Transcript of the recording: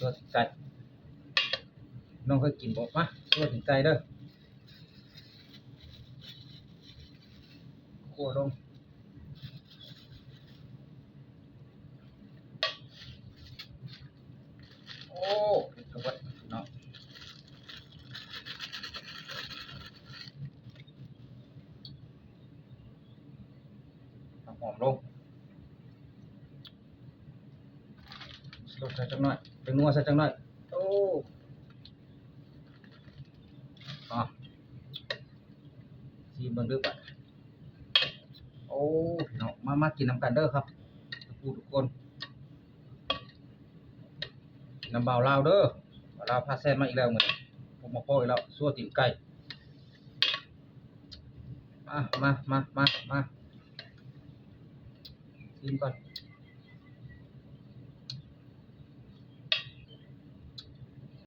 ຕົວຕີນໄກ່ ນ້ອງເຄີຍກິນບໍ່? ມາ ຕົວຕີນໄກ່ເດີ ຂົ້ວລົງ. ໂອ້ ເປັນຕາເບິດເນາະ ຫອມລົງ ລົງໃສ່ຈັກໜ້ອຍ ແປ້ງນົວໃສ່ຈັກໜ້ອຍ. ໂອ້ ອ່ະ ຊີມເບິ່ງເດີບາດ. ໂອ້ ພີ່ນ້ອງ ມາ ມາກິນນຳກັນເດີຄັບ ທຸກຜູ້ທຸກຄົນ ກິນນຳບ່າວລາວເດີ ບ່າວລາວພາແຊນມາອີກແລ້ວມື້ນີ້ ພົບມາພໍ້ອີກແລ້ວ ຊົ່ວຕີນໄກ່. ມາ ມາ ມາ ມາ ມາ ຊີມກ່ອນ.